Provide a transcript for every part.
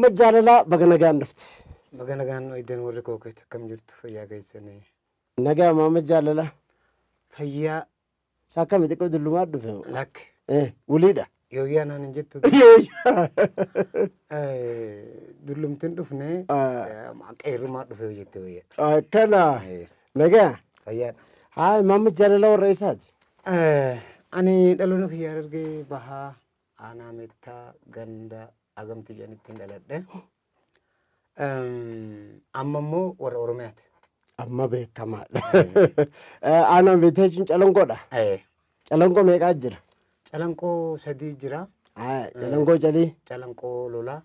Mahammad Jaalalaa, baga nagaan dhufte. Baga nagaan iddeen warri kookeet, akkam jirtu, fayyaa keessanii? Nagaa, Mahammad Jaalalaa. Fayyaa. Isaa akkami, xiqqoo dullumaa dhufe? Lakki. Wuliidha. Yooyyaa naan hin jettu. Dullumtiin dhufne, qeerrumaa dhufe jette wayya. Akkana. Nagaa. Fayyaadha. Haa, Mahammad Jaalalaa warra eessaati? Ani dhaloonni kiyya Harargee Bahaa, aanaa Meettaa, ganda Agamtii jedhanitti dhaladhe. Amma immoo warra Oromiyaati. Amma beekamaadha. Aanaa Meettaa jechuun Calanqoodha. Calanqoo meeqaa jira? Calanqoo sadii jira. Calanqoo Calii. Calanqoo Lolaa.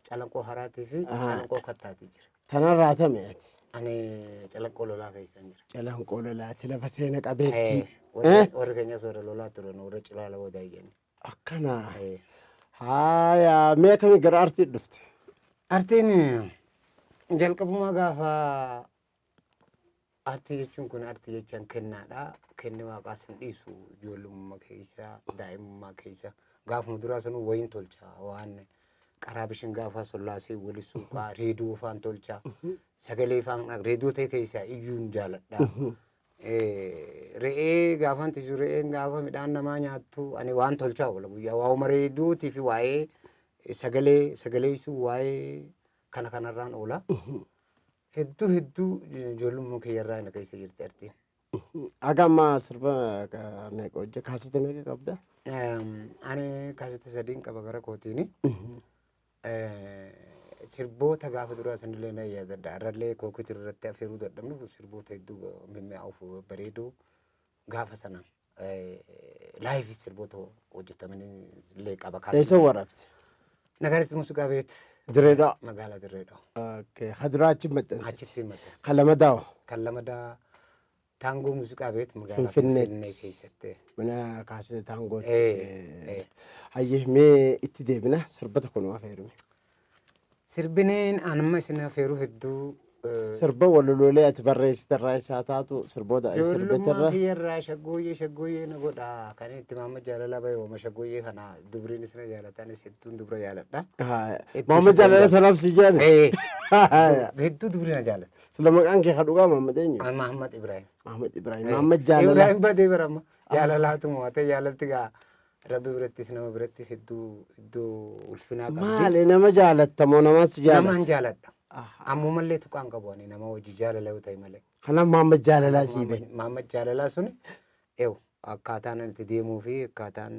Calanqoo Haraatii fi Calanqoo Kattaatii jira. Tanarraa tame ati? Ani Calanqoo Lolaa keessan jira. Calanqoo Lolaati, lafa seena qabeettii. Warri keenyas warra Lolaa turan, warra Cilaala Wadaa jedhani. Akkana. Haaya, mee akkamii gara artii dhufte? Artiin jalqabumaa gaafa artii jechuun kun artii jechaan kennaadha. Kenni waaqaa sin dhiisu, ijoollummaa keessa, daa'imummaa keessa gaafuma duraa sanuu wayiin tolcha, waan qaraa bishin gaafa sollaasee wali suuqaa, reediyoo faan tolcha, sagalee faan reediyoo ta'e keessaa iyyuun jaaladha. Re'ee gaafan tisu, re'een gaafa midhaan namaa nyaattu, ani waan tolchaa oola guyyaa, waa'uma reediyootii fi waa'ee sagalee sagaleessuu, waa'ee kana kanarraan oola. Hedduu hedduu ijoollummaa kiyyarraa na keessa jirti artiin. Aga ammaa sirba meeqa hojje, kaasete meeqa qabda? Ani kaasete sadiin qaba gara kootiini. Sirboota gaafa duraa sanillee na yaadadha. Har'allee kookitii irratti afeeruu dadhabnu, sirboota hedduu mimmi'aawuuf bareedoo gaafa sana live sirboota hojjetamanii illee qaba. Eessa waraabte? Nagaritti Muuziqaa Beet. Dirreedhaa. Magaalaa Dirreedhaa. Haduraa achi maxxansite. Achitti maxxanse. Kan lama Kan lamadaa Taangoo Muuziqaa Beet, magaalaa Finfinneetti. Finfinnee keessatti. Mana kaasete taangootti. Hayyee, mee itti deebina, sirba tokko nu afeerume. Sirbineen anamma isin afeeruu hedduu. Sirba waloloolee ati barreessite irraa isaa taatu, sirboota ati Ijoollummaa sirbite kiyyarraa shaggooyyee shaggooyyee na godha. Kan itti Maamma Jaalalaa bahe ooma shaggooyyee kana, dubriin isin jaalatanis hedduun dubra jaaladha. Maamma Jaalalaa tanaaf si jaale. Hedduu dubri na jaalata. Sila maqaan kee ka dhugaa Mahammad eenyu? Mahammad Ibrahim. Mahammad Ibrahim. Mahammad Jaalalaa. Ibrahim badee barama. Jaalalaatu mo'ate, jaalalti gaa Rabbi birattis nama birattis hedduu iddoo ulfinaa qabdi. Maali, nama jaalatta moo namas Namaan jaalata? Jaaladha. Ammumallee tuqaan qabu ani nama hojii jaalala yoo ta'e malee. Kanaaf Mahammad Jaalalaa sii bahe. Mahammad Jaalalaa suni eewu akkaataan ani itti deemuu fi akkaataan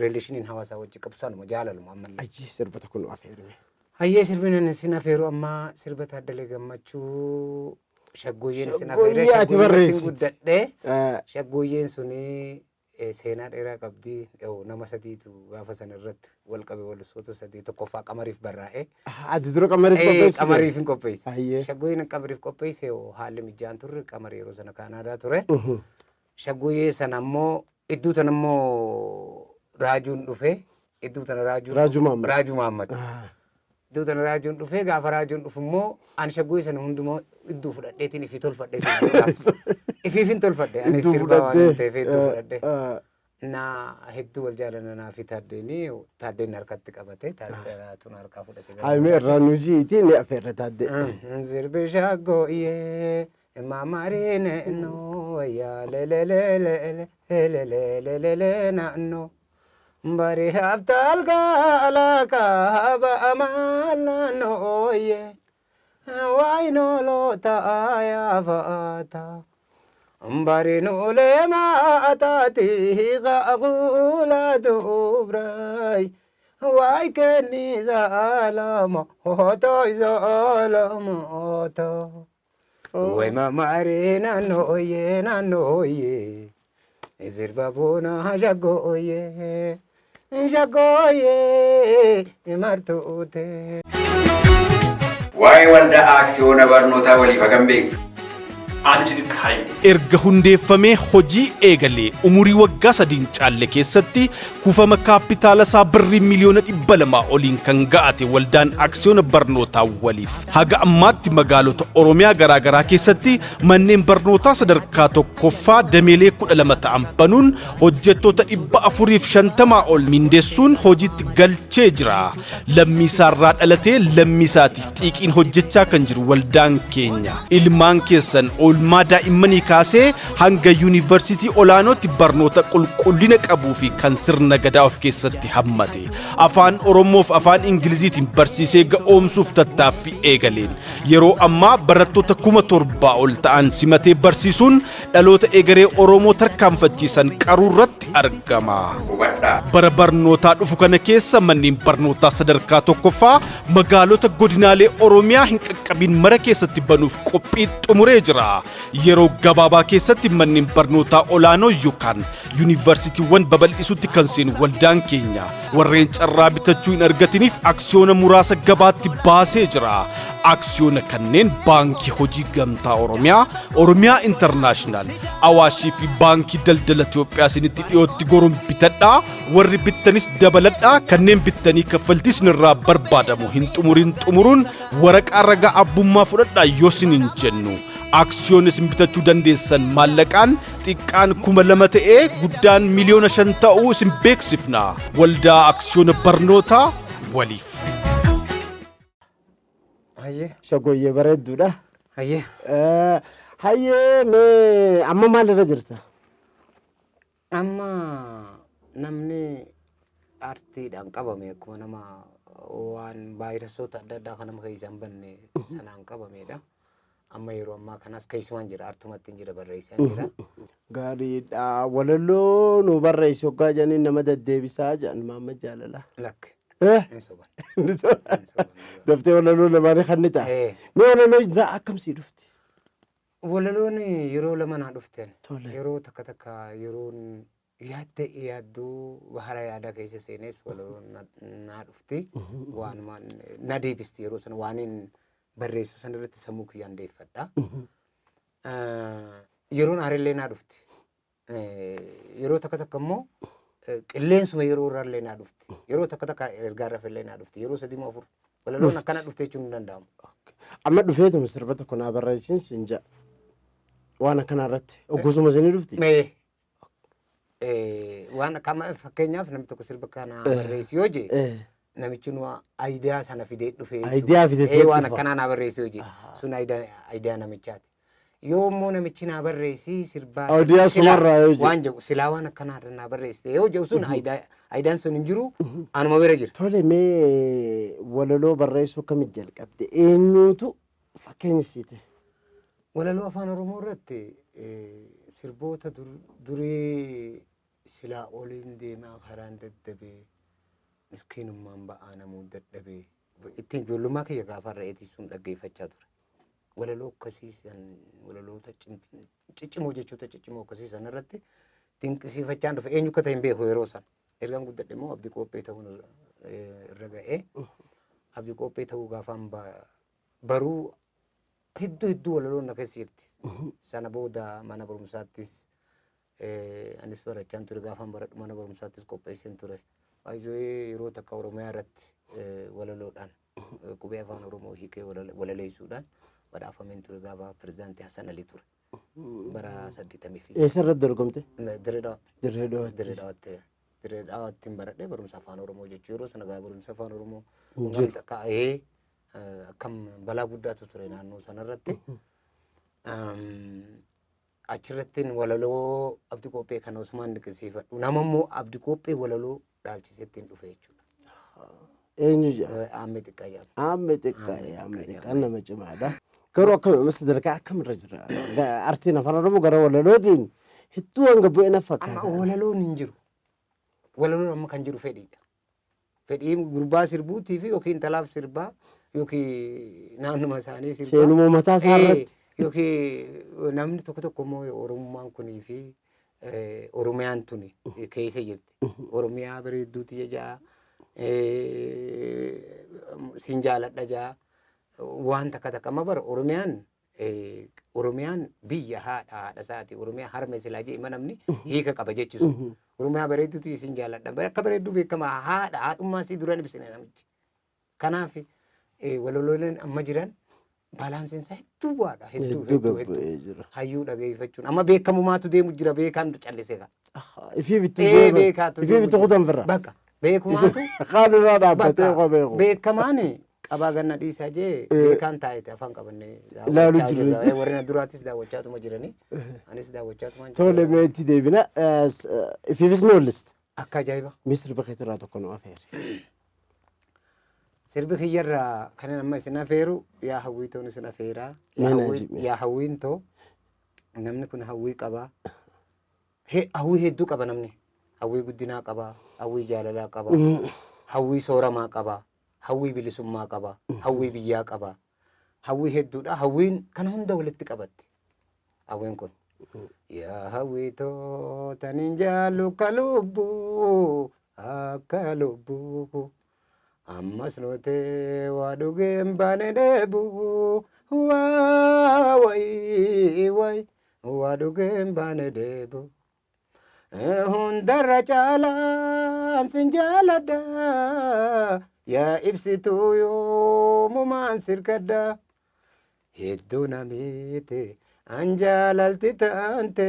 relationiin hawaasaa wajji qabu sanuma, jaalaluma ammallee. Ayyee, sirba tokko nu afeerume. Hayyee, sirbi nan isin afeeru ammaa sirba Taaddalee Gammachuu Shaggooyyeen isin afeeree. Shaggooyyee ati barreessite. Guddadhee shaggooyyeen suni seenaa dheeraa qabdi. Nama sadiitu gaafa sana irratti wal qabe, wallistoota sadii. Tokkoffaa Qamariif barraa'e. Ati dura Qamariif qopheessite? Qamariif hin qopheesse. Hayyee. Shaggooyyeen Qamariif qopheesse, haalli mijaan turre, Qamari yeroo sana Kaanaadaa ture. Shaggooyyee sana ammoo iddoo tana immoo Raajuun dhufe. Iddoo tana Raajuun. Raajuu Mahammad. Raajuu Mahammad. Iddoo tana Raajuun dhufe, gaafa Raajuun dhufu immoo ani shaggooyyee sana hundumaa iddoo fudhadheetiin ifii tolfadhe. Ifiif hin tolfadhe. Ani Iddoo sirbaa waan fudhattee. ta'eef iddoo fudhadhe. Na hedduu wal jaalanna naa fi Taaddeenii, Taaddeen harkatti qabate, Taaddeen harkaa fudhate. Hayi, mee irraa nu jiitii ni afeerra Taaddee. Sirbi shaggooyyee mamarine no ya lelelelelelelelelele naanno bari haftal alaka amaala nooye waayinoolota yaafata bari nuule maataati qaquula dubray waay kenni zaalama hoto zaalama hoto ወይ ማማሬ ናኖዬ ናኖዬ sirba boona shaggooye shaggooye martuute. Waa'ee waldaa aaksiyoona barnootaa waliif hagam beektu? Ani isinitti haa himu. Erga hundeeffamee hojii eegalee umurii waggaa 3n caalle keessatti kuufama kaappitaala isaa birrii 200,000,000 oliin kan ga'ate waldaan aksiyoona barnootaa waliif haga ammaatti magaalota Oromiyaa garaagaraa keessatti manneen barnootaa sadarkaa tokkoffaa dameelee 12 ta'an banuun hojjettoota 450 ol mindeessuun hojiitti galchee jira. Lammii isaarraa dhalatee lammii isaatiif xiiqiin hojjechaa kan jiru waldaan keenya ilmaan keessan oolmaa daa'immanii kaasee hanga yuunivarsiitii olaanootti barnoota qulqullina qabuu fi kan sirna gadaa of keessatti hammate afaan Oromoof afaan Ingiliziitiin barsiisee ga'oomsuuf tattaaffii eegaleen yeroo ammaa barattoota 7,000 ol ta'an simatee barsiisuun dhaloota egeree Oromoo tarkaanfachiisan qaruu irratti argama. Hubadhaa. Bara barnootaa dhufu kana keessa manneen barnootaa sadarkaa tokkoffaa magaalota godinaalee Oromiyaa hin qaqqabin mara keessatti banuuf qophii xumuree jira. Yeroo gabaabaa keessatti manneen barnootaa olaanoo yookaan yuunivarsiitiiwwan babal'isuutti kan seenu waldaan keenya warreen carraa bitachuu hin argatiniif aksiyoona muraasa gabaatti baasee jira. Aksiyoona kanneen Baankii Hojii Gamtaa Oromiyaa, Oromiyaa Intarnaashinaal, Awaashii fi Baankii Daldala Itoophiyaa isinitti dhiyootti goruun bitadhaa, warri bittanis dabaladhaa, kanneen bittanii kaffaltii isinirraa barbaadamu hin xumurin xumuruun waraqaa ragaa abbummaa fudhadhaa yoo isiniin jennu. Aksiyoon isin bitachuu dandeessan maallaqaan xiqqaan 2,000 ta'ee guddaan 5,000,000 ta'uu isin beeksifna. Waldaa Aksiyoona Barnootaa waliif. Hayyee. Shaggooyyee bareedduudha. Hayyee. Hayyee mee amma maalirra jirta? Amma namni aartiidhaan qabame akkuma nama waan vaayirasoota adda addaa kan nama keessaa hin banne sanaan qabamedha. Amma yeroo ammaa kanas keessumaan jira, artumatti hin jira, barreessaa hin jira. Gaariidha. Walaloo nu barreessi hoggaa jedhanii nama deddeebisaa jedhan Maammed Jaalalaa. Lakki. Hin soban. Hin soban. Hin soban. Daftee walaloo lamaanii kan ni ta'a. Mee walaloo isaa akkam sii dhufti? Walaloon yeroo lama naa dhufteen. Tole. Yeroo takka takka yeroon yaadde yaadduu bahara yaadaa keessa seenes walaloon naa dhufti. Waanuma na deebisti yeroo sana waan barreessu sana irratti sammuu kiyyaan deeffadha. Yeroon aarillee naa dhufti. Yeroo takka takka immoo qilleensuma yeroo irraallee naa dhufti. Yeroo takka takka ergaa rafillee naa dhufti. Yeroo sadii moo afur. Walaloon akkana dhufte jechuun hin danda'amu. Amma dhufeetuma sirba tokko naa barreessin sin jedha. Waan akkanaa irratti oggosuma isinii dhufti? Mee waan akkama fakkeenyaaf namni tokko sirba kana barreessi yoo jee namichi nu aayidiyaa sana fidee dhufee jechuudha. Aayidiyaa fidatee Waan dhufa. akkanaa naa barreessi yoo jee sun aayidiyaa namichaati. Yoo immoo namichi naa barreessi sirbaa Aayidiyaa silaa sumarraa yoo jee. waan jedhu silaa waan akkanaa naa barreessite yoo jedhu sun aayidaan sun hin jiru anuma bira jira. Tole mee walaloo barreessuu akkamitti jalqabde? Eenyuutu fakkeenya siite? Walaloo afaan Oromoo irratti sirboota durii silaa oliin deemaa karaan daddabee miskiinummaan ba'aa namuu dadhabee ittiin ijoollummaa kiyya gaafa re'eetii sun dhaggeeffachaa ture. Walaloo akkasii san walaloota ciccimoo jechoota ciccimoo akkasii san irratti dinqisiifachaan dhufe eenyu akka ta'e hin beeku yeroo san. Ergaan guddadhe immoo abdii qophee ta'uun irra ga'ee abdii qophee ta'uu gaafaan baruu hedduu hedduu walaloon na keessa jirti. Sana booda mana barumsaattis anis barachaan ture gaafaan baradhu mana barumsaattis qopheesseen ture. Baay'ee yeroo takka Oromiyaa irratti walaloodhaan qubee afaan Oromoo hiikee walaleessuudhaan badhaafameen ture gaafa pirezidaantii Hassan Alii ture. Bara saddeettamii fi. Eessa irratti dorgomte? Dirree Dhawaa. Dirree Dhawaatti. Dirree Dhawaatti. Dirree Dhawaatti hin baradhee barumsa afaan Oromoo jechuudha. Yeroo sana gaafa barumsa afaan Oromoo Hin jiru. akka akkam balaa guddaatu ture naannoo sanarratti. Achirratti walaloo abdii qophee kana osumaan dinqisiifadhu. Nama immoo abdii qophee walaloo dhaalchisee ittiin dhufe jechuudha. Eenyu jedha? Aammee xiqqaa jedhama. Aammee xiqqaa, aammee xiqqaan nama cimaadha. Garuu akkam amma sadarkaa akkamirra jira? Artiin afaan Oromoo gara walalootiin hedduu hanga bu'e na fakkaata. Amma walaloon hin jiru. Walaloon amma kan jiru fedhiidha. Fedhii gurbaa sirbuutii fi yookiin intalaaf sirbaa yookiin naannuma isaanii sirbaa. Seenuma mataa isaa irratti. Yookiin namni tokko tokko immoo Oromummaan kunii fi Oromiyaan tuni keessa jirti. Oromiyaa bareedduuti jajaa. Sin jaaladha jaa. Waan takka takka amma bara Oromiyaan Oromiyaan biyya haadha haadha isaati. Oromiyaa harme silaa jee namni hiika qaba jechuudha. Oromiyaa bareedduutu isin jaalladha. Akka bareedduu beekamaa haadha haadhummaa isii duraan ibsine namichi. Kanaaf walolooleen amma jiran baalaansiin isaa hedduu bu'aadha. Hedduu Hedduu hedduu gabbu'ee hedduu. jira. Hayyuu dhageeffachuun amma beekamumaatu deemu jira beekaan callisee qaba. Ifiif itti Ee beekaatu ifiif itti kutan firra. Bakka beekumaatu Kaan irraa dhaabbatee bakka qofa beeku. beekamaan qabaa ganna dhiisaa jee beekaan taa'eeti afaan qabannee Ilaaluu daawwachaa jirra. jirra. Warreen duraattis daawwachaatuma jiranii anis daawwachaatuma jira. Tole meetti deebina. Ifiifis ni walliste. Akka ajaa'iba. Mee sirba keetirraa tokko nu afeeri. Sirbi kiyyarraa kanin amma isin afeeru yaa hawwiitoon isin afeeraa. Mee na ajib- Yaa hawwiintoo namni kun hawwii qabaa. Hawwii hedduu qaba namni. Hawwii guddinaa qaba, hawwii jaalalaa qaba, hawwii sooramaa qaba, hawwii bilisummaa qaba, hawwii biyyaa qaba. Hawwii hedduudha. Hawwiin kana hunda walitti qabatti. Hawwiin kun. Yaa hawwiitoo tanin jaallu akka lubbuu akka lubbuu. Ammas nuti waa dhugeen baane dheebuu waa wayi wayi waa dhugeen baane dheebuu. Hundarra caalaan sin jaaladha yaa ibsituu yoomumaan sirkadha. Hedduu namiite an jaalalti taante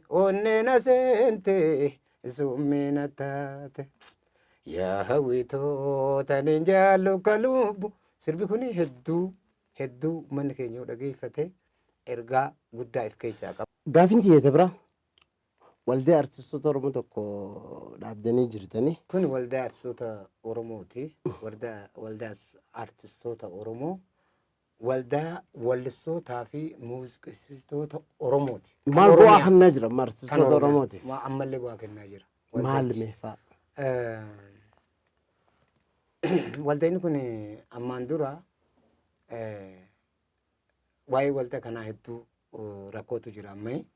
onnee na seente summii na taate. Yaa hawwitoo tanin jaallu ka lubbu. Sirbi kun hedduu hedduu manni keenya yoo dhageeffate ergaa guddaa of keessaa qaba. Gaafin xiyyeete bira waldaa artistoota Oromoo tokko dhaabdanii jirtanii. Kun waldaa artistoota Oromooti. Waldaa artistoota Oromoo. Waldaa wallistootaa fi muuziqeessitoota Oromooti. Kan Maal bu'aa Oromiyaa. kennaa jira amma Kan artistoota Oromiyaa. Oromootiif? Waa ammallee bu'aa kennaa jira. Maal meefaa? Waldaan kun ammaan dura waa'ee waldaa kanaa hedduu rakkootu jira ammayii.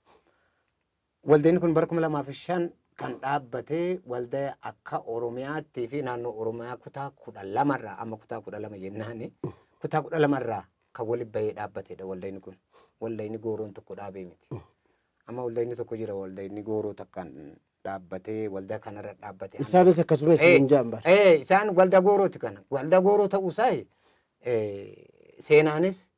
Waldaan kun bara 2005 kan dhaabbatee waldaa akka Oromiyaattii fi naannoo Oromiyaa kutaa 12rraa amma kutaa 12 jennaani kutaa 12rraa kan walitti bahee dhaabbatedha waldaan kun. Waldaan gooroon tokko dhaabee miti. Amma waldaan tokko jira waldaan gooroo takkaan dhaabbatee waldaa kanarra dhaabbatee. Isaanis akkasuma isin jaan bara. Isaan waldaa goorooti kana. Waldaa gooroo ta'uusaa seenaanis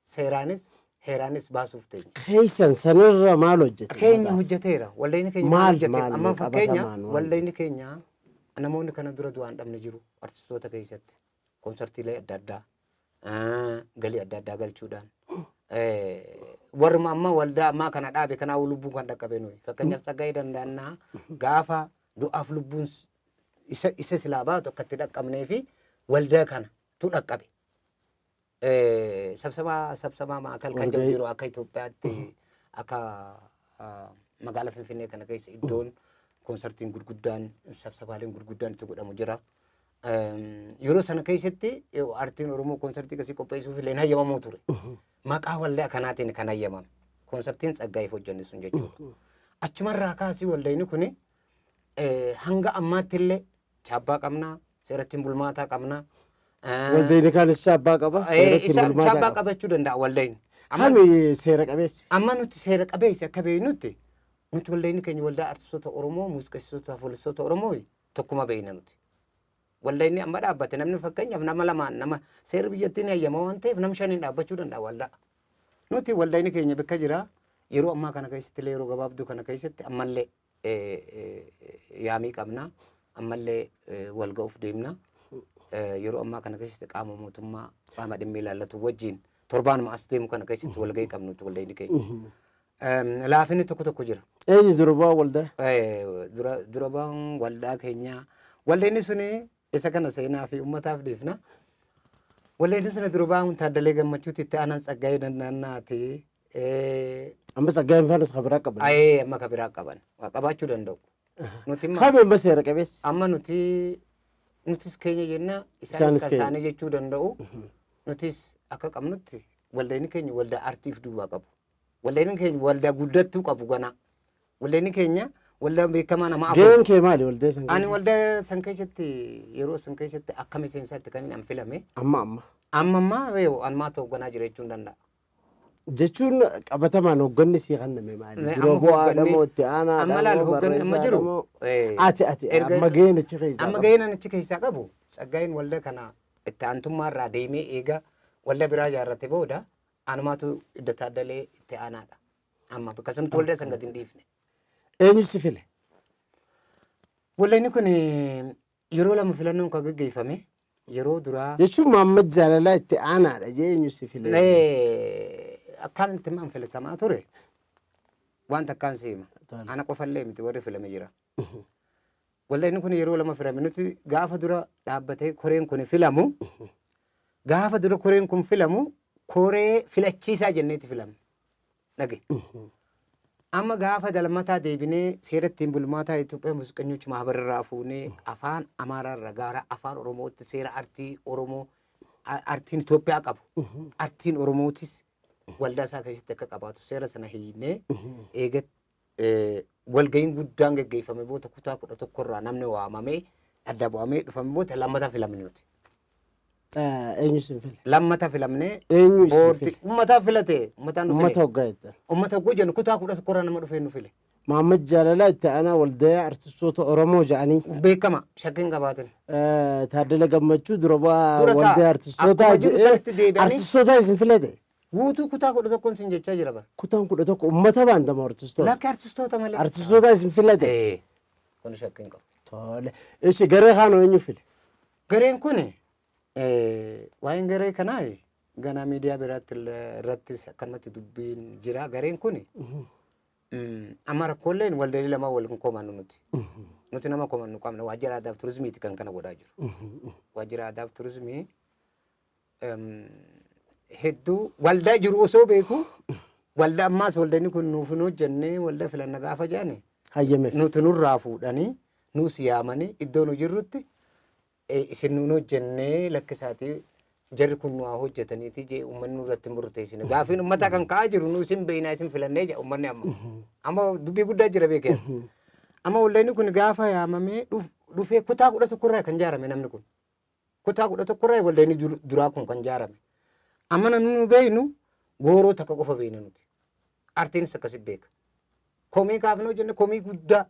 seeraanis heeraanis baasuuf teenya. Keessan sanirra maal hojjete? Keenya hojjeteera. Waldayni keenya Maal hojjeteera. maal Amma fakkeenya qabatamaan waan waldayni keenya namoonni kana dura du'aan dhabne jiru artistoota keessatti koonsartiilee adda addaa galii adda addaa galchuudhaan warruma amma waldaa ammaa kana dhaabe kanaa lubbuun kan dhaqqabe nuyi. Fakkeenyaaf Tsaggaayee Dandaannaa gaafa du'aaf lubbuun isa silaa baatu akka itti dhaqqabnee fi waldaa kana tu dhaqqabe. Sabsabaa maakal kan jedhu jiru akka Itoophiyaatti akka magaalaa Finfinnee kana keessa iddoon koonsartiin gurguddaan sabsabaaleen gurguddaan itti godhamu jira. Yeroo sana keessatti artiin Oromoo koonsartii akkasii qopheessuuf illee hin hayyamamuu ture. Maqaa waldaa kanaatiin kan hayyamame. Koonsartiin Tsaggaayee hojjenne sun jechuudha. Achumarraa kaasii waldayni kuni hanga ammaatti illee chaabbaa qabnaa, seerattiin bulmaataa qabnaa. Waldayni kaanis chaabbaa qaba. Seeratti Isaan bulmaataa chaabbaa qaba. qabachuu danda'a waldayni. Kami seera qabeessi? Amma nuti seera qabeessi akka beeknutti nuti waldayni keenya waldaa artistoota Oromoo, muuziqeessitoota fi weellistoota Oromoo tokkuma beekna nuti. Waldayni amma dhaabbate namni fakkeenyaaf nama lamaan nama seerri biyyattiin hayyama waan ta'eef nama shaniin dhaabbachuu danda'a waldaa. Nuti waldayni keenya bakka jira yeroo ammaa kana keessatti illee yeroo gabaabduu kana keessatti ammallee yaamii qabna ammallee wal ga'uuf deemna. Yeroo ammaa kana keessatti qaama mootummaa qaama dhimmi ilaallatu wajjin torbaanuma as deemu kana keessatti wal ga'ii qabnu nuti waldayni keenya. Laafinni tokko tokko jira. Eenyu dura bu'aa waldaa? Dura bu'aan waldaa keenyaa waldayni suni isa kana seenaa fi uummataaf dhiifna. Waldayni suni dura bu'aan Taaddalee Gammachuuti itti aanaan Tsaggaayee Dandaannaati. Amma Tsaggaayeen faanas kan biraa qaban. Ayee amma kan biraa qaban qabaachuu danda'u. Nuti immoo Kami amma seera qabeessi? amma nuti nutis keenya jenna isaanis Isaanis kan keenya. isaanii jechuu danda'u. Nutis akka qabnutti waldayni keenya waldaa artiif duwwaa qabu. Waldayni keenya waldaa guddattuu qabu ganaa. Waldayni keenya waldaa beekamaa nama afur. Gaheen kee maali waldaa san Ani keessatti? waldaa san keessatti yeroo san keessatti akka miseensaatti kan inni an filame. Amma amma. Amma ammaa yoo an maa hoogganaa jira jechuun danda'a. Jechuun qabatamaan hoogganni sii kenname maali? Dura Amma bu'aadha hoogganni moo itti aanaadha amma laal moo hoogganni amma barreessaadha jiru moo ati amma gaheen achi keessaa amma qabdu. Gaheen achi keessaa qabu, Tsaggaayeen waldaa kana itti aantummaa irraa deemee eega waldaa biraa ijaarrate booda anumaatu Idda Taaddalee itti aanaadha. Amma bakka sanatti waldaa san gadi hin dhiifne. Eenyu si file? Waldaan kun yeroo lama filannoon kan gaggeeffame, yeroo duraa. Jechuun Mahammad Jaalalaa itti aanaadha jee eenyu si file? Akkaan itti maan filatamaa ture waan takkaan siima. Tole. Ana qofallee miti, warri filame jira. Waldaan kun yeroo lama filame. Nuti gaafa dura dhaabbatee koreen kun filamu, gaafa dura koreen kun filamu koree filachiisaa jenneeti filamne. Dhage. Amma gaafa dalmataa deebinee seera ittiin bulmaataa Itoophiyaa muuziqanyoች ማህበር fuunee afaan Amaaraarra gara afaan Oromootti seera artii Oromoo artiin Itoophiyaa qabu, artiin Oromootis waldaa isaa keessatti akka qabaatu seera sana hiinee eega walga'iin guddaan geggeeffame booda kutaa 11rraa namni waamamee adda bu'amee dhufame booda lammata filamne nuti. Eenyu si file? Lammata filamnee Eenyu isin boordii file? Ummata filate, ummataan nu Uummata file. hoggaa jettan. Ummata hogguu jennu kutaa 11rraa nama dhufee nu file. Mahammad Jaalalaa itti aanaa waldayaa artistoota Oromoo jedhanii. Beekama, shakkiin qabaatin. Taaddala Gammachuu dura bu'aa Dura ta'a. waldayaa artistootaa Akkuma jiru jedhee sanatti deebi'anii artistoota isin filate. Guutuu kutaa 11n sin jechaa jira bara. Kutaan 11 uummata baandamoo artistoota? Lakki, artistoota malee. Artistoota isin filate. Kun shakkiin qabu. Tole. Ishi garee kaanoo eenyu file? Gareen kun, waa'een garee kanaa ganaa miidiyaa biraatti irrattis akkanumatti dubbiin jira. Gareen kun amma rakkooleen waldaalee lama wal hin komannu nuti. Nuti nama komannu qabna. Waajjira aadaa fi turizimiiti kan kana godhaa jiru. Waajjira aadaa fi turizimii hedduu waldaa jiru osoo beeku, waldaa ammaas waldaan kun nuuf hin hojjennee waldaa filanna gaafa jedhani Hayyameef. Nuti nurraa fuudhanii nuus yaamanii iddoo nu jirrutti isin nuun hojjennee lakkisaatii jarri kun nu haa hojjetaniiti jee uummanni nurratti hin murteessine. Gaafiin uummataa kan ka'aa jiru nu isin beeknaa isin filannee jedha uummanni amma. Amma dubbii guddaa jira beekees. Amma waldaan kun gaafa yaamamee dhufee kutaa 11rraa kan ijaarame namni kun. Kutaa 11rraa waldaan duraa kun kan ijaarame. Amma namni nu beeknu gooroo takka qofa beekna nuti. Artiinis akkasi beeka. Komii kaafnoo jenne komii guddaa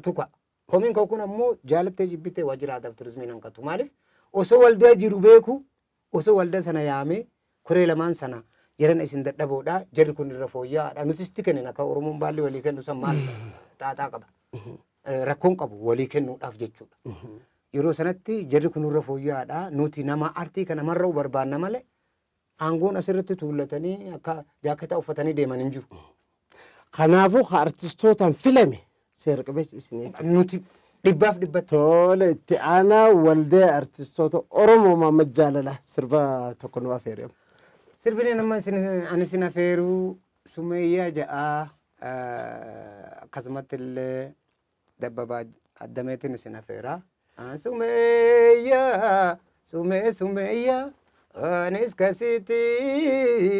tuka. Komiin koo kun ammoo jaalattee jibbitee waajjira aadaa fi turizimiin hanqatu. Maaliif osoo waldaa jiru beeku, osoo waldaa sana yaamee koree lamaan sana jiran isin dadhaboodha, jarri kun irra fooyya'aadha, nutis itti kennina, akka Oromoon baalli walii kennu san maal xaaxaa qaba. Rakkoon qabu walii kennuudhaaf jechuudha. Yeroo sanatti jarri kun irra fooyya'aadha, nuti nama artii kana marra'u barbaanna malee aangoon asirratti tuullatanii akka jaakketaa uffatanii deeman hin jiru. Kanaafuu ka artistootaan filame seera qabeessa isin jechuudha. Nuti dhibbaaf dhibbatti. Tole, itti aanaa waldaa artistoota Oromoo Mahammad Jaalalaa sirba tokko nu afeerama. Sirbini nama isin ani isin afeeruu Sumeeyyaa ja'aa, akkasumatti illee Dabbabaa Addameetiin isin afeera. Sumeeyyaa, sumee, sumeeyyaa, anis kasitti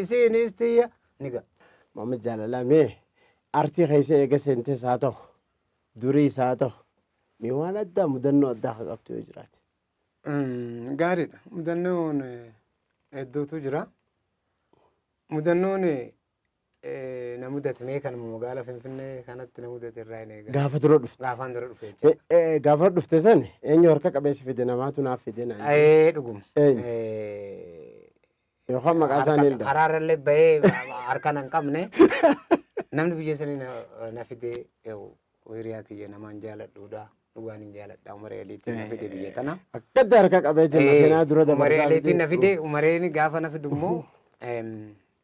isinis tiyya ni ga'a. Mahammad Jaalalaa, mee artii keessa eega seentes haa ta'u duriis haa ta'u, mee waan addaa, mudannoo addaa akka qabdu yoo jiraate. Gaariidha. Mudannoon hedduutu jira. Mudannoon na mudate mee kanuma magaalaa Finfinnee kanatti na mudate irraa hin eegalu. Gaafa dura dhufte. Gaafaan dura dhufe jechuudha. Gaafa dhufte san eenyu harka qabeessa fide, namaatu naaf fide naan jedhe? Dhuguma. Eenyu? Yookaan maqaa isaanii hin dhabu. Karaarrallee bahee harka nan qabne, namni biyya sanii na fide hiriyaa kiyya namaan jaaladhuudha. Dhugaan hin jaaladha. Umaree Aliitiin na fide biyya tana. Akkatti harka qabeetiin makiinaa dura Umaree dabarsaa Aliitiin na fide. fide. Umareen gaafa na fidu immoo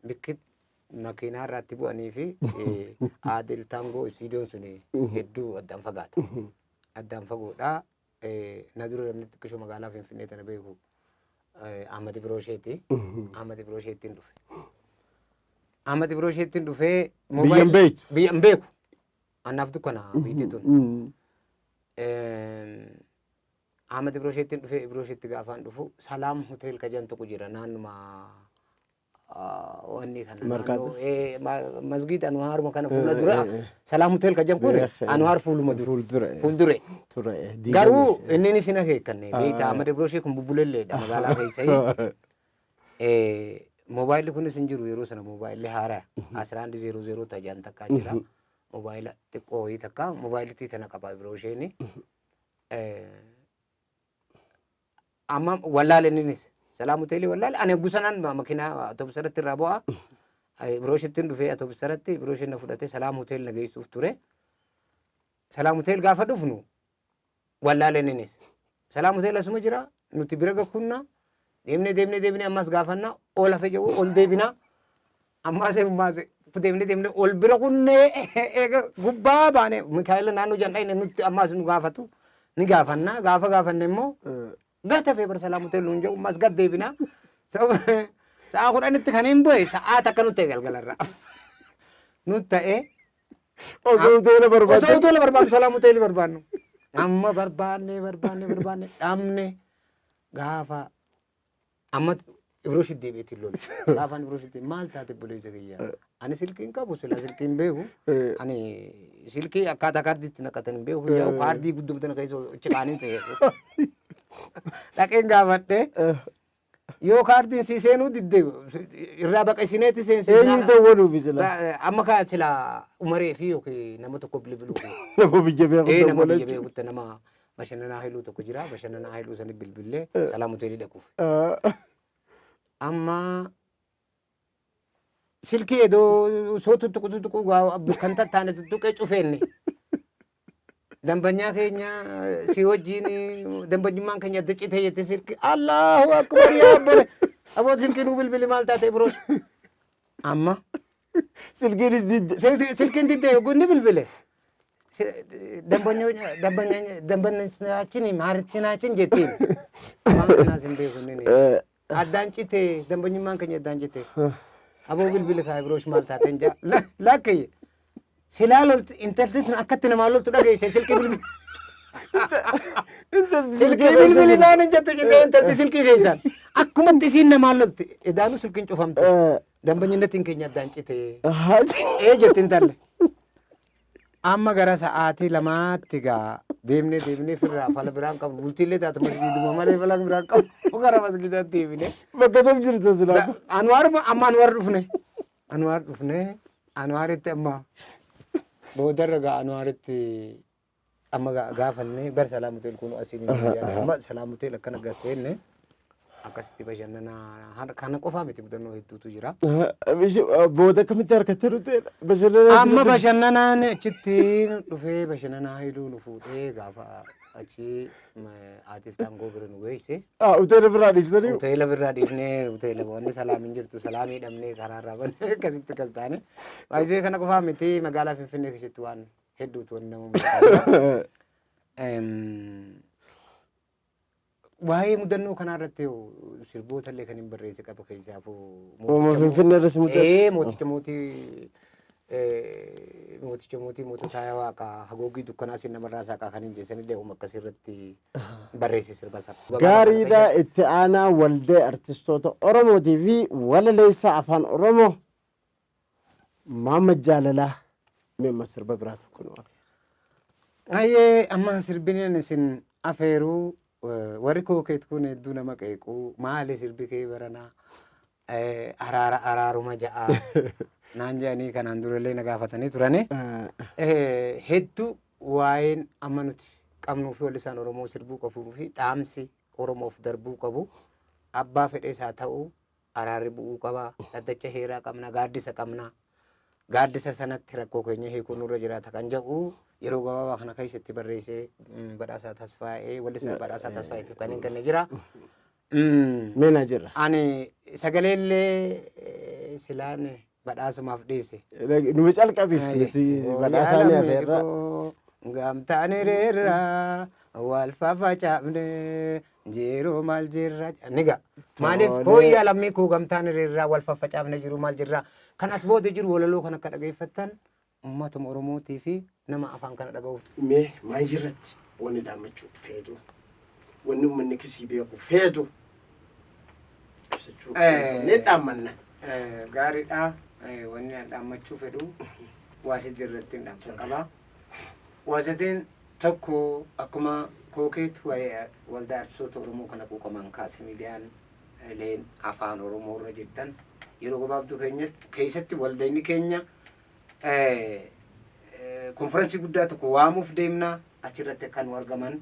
bikki makiinaa irraatti bu'anii fi Aadil Taangoo istiidiyoon sun hedduu addaan fagaata. Addaan fagoodha. Na dura namni xiqqishoo magaalaa Finfinnee tana beeku Ahmad Ibroosheeti. Ahmad Ibroosheettiin dhufe. Ahmad Ibroosheettiin dhufee. Biyya hin beektu. Biyya hin beeku. Annaaf dukkana biitti tun. Ahmad Ibroosheettiin dhufee, Ibroosheetti gaafaan dhufu Salaam Hotel ka jedhan tokko jira naannuma wanni kana. Markaatoo. Masgiida Anwaaruma kana fuula dura Salaam Hotel ka jedhan kun Anwaar fuuluma dura. Fuuldura. Fuuldure. Ture. Garuu inni isin akeekkanne beektaa, Ahmad Ibroshee kun bubbulelleedha magaalaa keessa. Moobaayilli kunis hin jiru yeroo sana, moobaayilli haaraa 1100 tajaan takkaa jira. Moobaayila xiqqoo wayii takka moobaayilittii tana qaba biroo isheeni. Amma wallaale, innis Salaam Hoteelii wallaale. Ani gusanaan makiinaa atoobisarratti irraa bu'a. Biroo isheetti dhufee, atoobisarratti biroo isheen na fudhatee Salaam Hotel na geessuuf ture. Salaam Hotel gaafa dhufnu wallaale innis. Salaam Hotel asuma jira, nuti bira gakkunna, deemnee deemnee deemnee ammas gaafanna, ol hafe jedhu, ol deebina, ammas ammas deemnee deemnee ol bira kunnee, eega gubbaa baane Mikaa'ela naannoo jandhayne nutti ammas nu gaafatu ni gaafanna. Gaafa gaafanne immoo gata fee bara Salaam Hotel nuun jedhu, ammas gad deebina. Sa'a 10tti kan hin bu'e, sa'aa takka nutti ta'e, galgalarra nutti ta'e. Osoo hoteela barbaadde. Osoo hoteela barbaadnu, Salaam Hoteelii barbaadnu. Amma barbaanne barbaanne barbaanne dhabne. Gaafa amma Ibrooshi deebi'eetti lolu. Gaafa ani Ibrooshi, maal taate buleessa kiyya? Ani silkii hin qabu, sila silkii hin beeku. Ani silkii akkaataa kaardiitti naqatan hin beeku. Yaa'u kaardii guddoo tana keessa achi kaaniin se'e. Dhaqeen gaafadhe. Yoo kaardiin si seenuu didde irraa baqasineetti seensisnaa. Eenyu dawwaluufi sila? Amma kaa sila Umaree fi yookiin nama tokko bilbiluu. Nama biyya beeku Ee, nama dawwala biyya jechuudha. beekutti nama Bashannanaa Hailuu tokko jira. Bashannanaa Hailuu sani bilbillee Salaam Hoteelii dhaquuf. Amma silkii edoo soo tuttuqu tuttuqu kan tattaane tuttuqee cufeenne. Dambanyaa keenya si wajjin dambanyummaan keenya adda citee jette silkii. Allahu akbar, yaa abbole. Aboo, silkii nuu bilbili, maal taate biroos. Amma Silkiinis didde. Silkiin didde, yogguu inni bilbile. Dambanyaaችን maartinaachin jettiin. Waan kanaas hin beeku inni. Addaan cite, dambanyummaan keenya addaan cite. Aboo, bilbili kaa biroosh, maal taateen jaa. Lakkiyye. Silaa loltu intalti tun akkatti namaa loltu dhageesse, silkii bilbili. Silkii bilbili naan hin jettu jettee intalti silkii keessaan. Akkumatti isiin namaa lolti. Edaanu silkiin cufamte. Dambanyinnatiin keenya addaan cite. Ee jetti intalli. Amma gara sa'aatii 2tti gaa deemnee deemnee firraa fala biraan qabnu, bultiillee taatu masgiiduma malee fala biraan qabnu, gara masgiidaatti deebine. Bakka tam jirta silaa? Anwaar, amma Anwaar dhufne. Anwaar dhufne, Anwaaritti amma boodarra gaa Anwaaritti amma gaafanne bar Salaam Hotel kun asiin hin jiru. Amma Salaam Hotel akkana gaseenne akkasitti bashannanaa kana qofaa miti, mudannoo hedduutu jira. Booda akkamitti harkattee dhufte bashannanaa? Amma bashannanaan achitti dhufee, Bashannanaa Hailuu nu fuudhee gaafa achi Aatiif Taangoo bira nu geesse. Hoteela biraa dhiistanii? Hoteela biraa dhiifnee, hoteela wanni salaam hin jirtu, salaamii dhabnee karaarraa banne, akkasitti akkas taane. Baay'ee kana qofaa miti, magaalaa Finfinnee keessatti waan hedduutu wanni nama mudatu. Waa'ee mudannoo kanaa irratti sirboota illee kan hin barreesse qaba, keessaafuu. Ooma Finfinnee irra si mudatu. Ee, mooticha mootii mooticha mootii mootota yaa waaqa, haguuggii dukkanaa sin namarraa saaqaa kan hin jeessanillee uuma akkasii irratti barreesse sirba isaa. Gaariidha. Itti aanaa waldaa artistoota Oromootii fi walaleessaa afaan Oromoo Maamad Jaalalaa, mee amma sirba biraa tokko nu afeera. Ayyee, amma sirbineen isin afeeruu, warri kookeet kun hedduu nama qeequu, maali sirbi kee baranaa araara araaruma ja'a naan jedhanii kanaan durallee na gaafatanii turani. Hedduu waa'een amma nuti qabnuu fi wallisaan Oromoo sirbuu qabuu fi dhaamsi Oromoof darbuu qabu, abbaa fedhees haa ta'u araarri bu'uu qaba. Dhaddacha heeraa qabna, gaaddisa qabna. Gaaddisa sanatti rakkoo keenya hiikuun nurra jiraata kan jedhu yeroo gabaabaa kana keessatti barreessee Badhaasaa Tasfaa'ee, wallisaa Badhaasaa Tasfaayeetiif kan hin kenne jira. Mee naa jirra. Ani sagaleellee silaan badhaasumaaf dhiise. Numa calqabiif nuti badhaasaa ni afeerra. Gamtaan hiriirra wal fafacaafne jiru maal jirra niga. Maaliif hooyyaa lammii koo, gamtaan hiriirra wal fafacaafne jiru maal jirra. Kan as booda jiru walaloo kan akka dhageeffattan uummatuma Oromootii fi nama afaan kana dhaga'uuf. Mee maayirratti wanni dhaammachuu feetu, wanni uummanni kasii beeku feetu ibsachuu ni dhaammanna. Gaariidha. Wanni an dhaammachuu fedhu waa sadii irratti hin dhaamsa qaba. Waa sadeen tokko, akkuma kookeetu waa'ee waldaa artistoota Oromoo kana quuqamaan kaase miidiyaan Leen afaan Oromoo irra jirtan yeroo gabaabduu keessatti waldeenni keenya konferansii guddaa tokko waamuuf deemna. Achirratti akka nu argaman,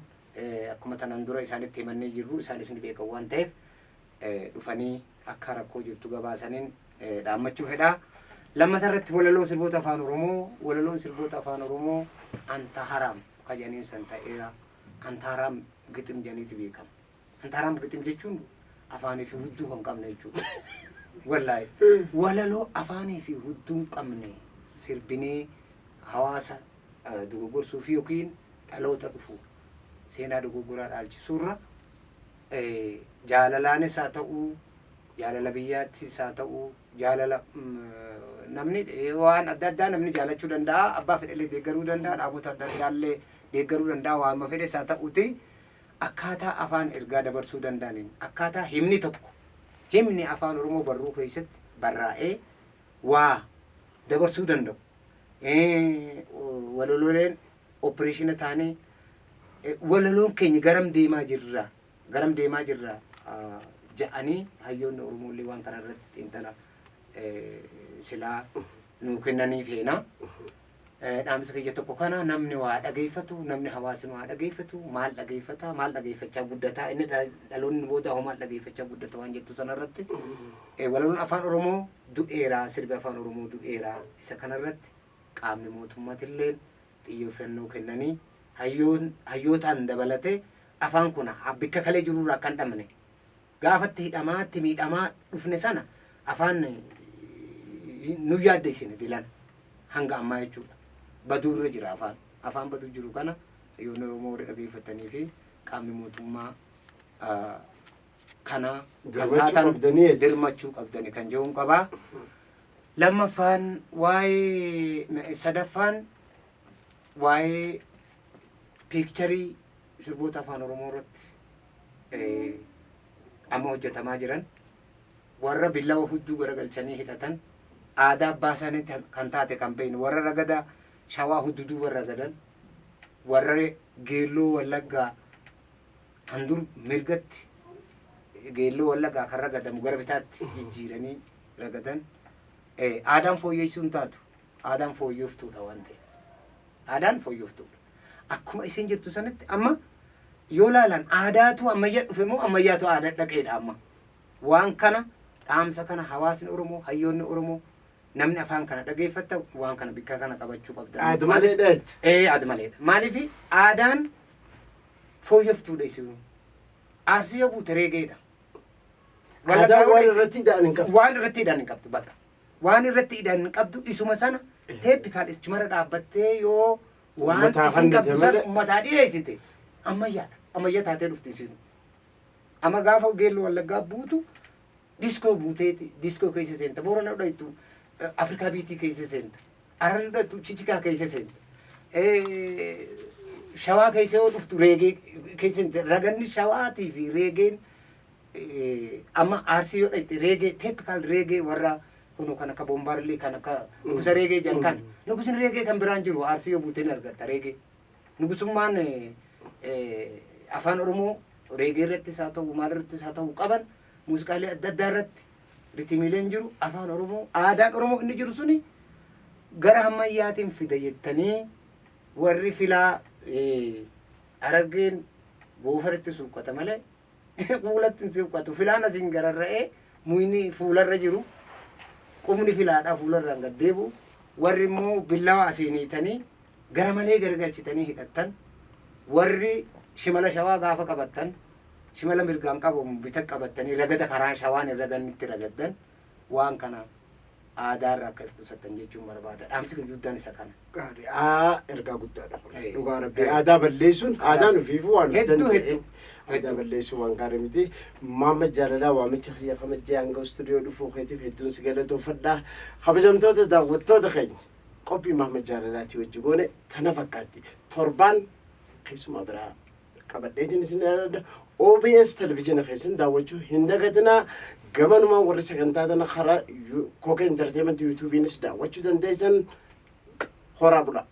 akkuma tanaan dura isaanitti himannee jirru, isaanis ni beekan waan ta'eef, dhufanii akka rakkoo jirtu gabaasaniin dhaammachuu fedha. Lammata irratti walaloo sirboota afaan Oromoo, walaloon sirboota afaan Oromoo anta haram ka jedhaniin san ta'eera. Anta haram gixim jedhaniiti beekama. Anta haram gixim jechuun afaanii fi hudduu kan qabne jechuudha. Wallaahi walaloo afaanii fi hudduu hin qabne sirbinee hawaasa dogoggorsuu fi yookiin dhaloota dhufu seenaa dogoggoraa dhaalchisuurra, jaalalaanis haa ta'uu, jaalala biyyaattis haa ta'uu, jaalala namni waan adda addaa namni jaalachuu danda'a, abbaa fedhellee deeggaruu danda'a, dhaabota adda addaallee deeggaruu danda'a, waanuma fedhes haa ta'uuti, akkaataa afaan ergaa dabarsuu danda'aniin, akkaataa himni tokko, himni afaan Oromoo barruu keessatti barraa'ee waa dabarsuu danda'u. Walaloleen opereeshina taanee walaloon keenya garam deemaa jirra, garam deemaa jirra ja'anii hayyoonni Oromooillee waan kana irratti xiinxala silaa nuu kennanii feena. Dhaamsa kiyya tokko kana: namni waa dhageeffatu, namni hawaasni waa dhageeffatu maal dhageeffata, maal dhageeffachaa guddataa, inni dhaloonni booda hoo maal dhageeffachaa guddata waan jettu sanarratti, walaloon afaan Oromoo du'eera, sirbi afaan Oromoo du'eera. Isa kanarratti qaamni mootummaatillee xiyyeeffannoo kennanii, hayyoon hayyootaan dabalatee, afaan kun bikka kalee jirurraa akka hin dhabne, gaafatti hidhamaatti miidhamaa dhufne sana afaan nu yaaddeessine dilan hanga ammaa jechuudha. Baduurra jira afaan. Afaan baduu jiru kana hayyoonni Oromoo warri dhageeffatanii fi qaamni mootummaa kana kan Dirmachuu taatan qabdanii jechuudha. Dirmachuu qabdanii kan jedhuun qabaa. Lammaffaan waa'ee, sadaffaan waa'ee piikcharii sirboota afaan Oromoo irratti amma hojjetamaa jiran, warra billawa hudduu garagalchanii hidhatan, aadaa abbaa isaanii kan taate kan beeknu, warra ragada shawaa hudduu duuba ragadan, warra geelloo Wallaggaa kan dur mirgatti geelloo Wallaggaa kan ragadamu gara bitaatti jijjiiranii ragadan, aadaan fooyyessuu hin taatu, aadaan fooyyoftuudha waan ta'eef, aadaan fooyyoftuudha. Akkuma isin jirtu sanatti amma yoo laalan, aadaatu ammayyaa dhufe moo ammayyaatu aadaa dhaqeedha? Amma waan kana, dhaamsa kana hawaasni Oromoo, hayyoonni Oromoo, namni afaan kana dhageeffatta, waan kana bikka kana qabachuu qabda. Aada maleedha jette. Ee, aada maleedha. Maaliif? Aadaan fooyyoftuudha. Isin Arsii yoo buute reegeedha. Aadaan waan irratti hidhaan hin qabdu. Waan irratti hidhaan hin qabdu bakka. Waan irratti hidhaan hin qabdu. Isuma sana teeppikaal ichumara dhaabbattee yoo waan Uummataa isin fannite qabdu sana malee. uummataa dhiyeessite ammayyaadha. Ammayyaa taatee dhufti isin. Amma gaafa geelloo Wallaggaa buutu diskoo buuteeti diskoo keessa seenta. Boorana dhaytu Afrikaa biitii keessa seenta. Hararri dhaytu Chichikaa keessa seenta. Shawaa keessa yoo dhuftu reegee keessa seenta. Raganni shawaatii fi reegeen amma Arsii yoo dhayte reegee, typical reegee warra kunu kan akka Boombaarlii, kan akka nugusa reegee jedhan kan nugusni reegee kan biraan jiru Arsii yoo buutee ni argatta reegee. Nugusummaan afaan Oromoo reegee irrattis haa ta'u, maal irrattis haa ta'u qaban, muuziqaalee adda addaa irratti ritimiileen jiru, afaan Oromoo, aadaan Oromoo inni jiru suni gara ammayyaatiin fida jettanii warri filaa Harargeen goofaritti suuqqata malee fuulatti hin suuqqatu. Filaan asiin gararra'ee muyni fuularra jiru, qubni filaadhaa fuularraan gad deebi'u. Warri immoo billawa asiin hiitanii gara malee garagalchitanii hidhattan, warri shimala shawaa gaafa qabattan shimala mirgaan qabamu bita qabattanii ragada karaa shawaan hin ragannitti ragaddan, waan kana aadaarra akka if qusattan jechuun barbaada. Dhaamsi guddaan isa kana. Gaarii, aa, ergaa guddaadha kun. Dhugaa rabbii, aadaa aadaa balleessuun, aadaan ofiifuu waan Hedduu, danda'e hedduu, aadaa hedduu. balleessuun waan gaarii miti. Maamma Jaalalaa, waamicha kiyya kabajjee hanga istuudiyoo dhufuu keetiif hedduun si galatoofadha. Kabajamtoota daawwattoota keenya, qophii Maamma Jaalalaatii wajji goone tana fakkaatti. Torbaan keessumaa biraa qabadheetiin isin ilaaladha. OBS televizyiina keessan daawwachuu hin dagatinaa. Gamanumaan warri sagantaa tana karaa Koka Entertainment yuutuubiinis daawwachuu dandeessan. Horaa bulaa.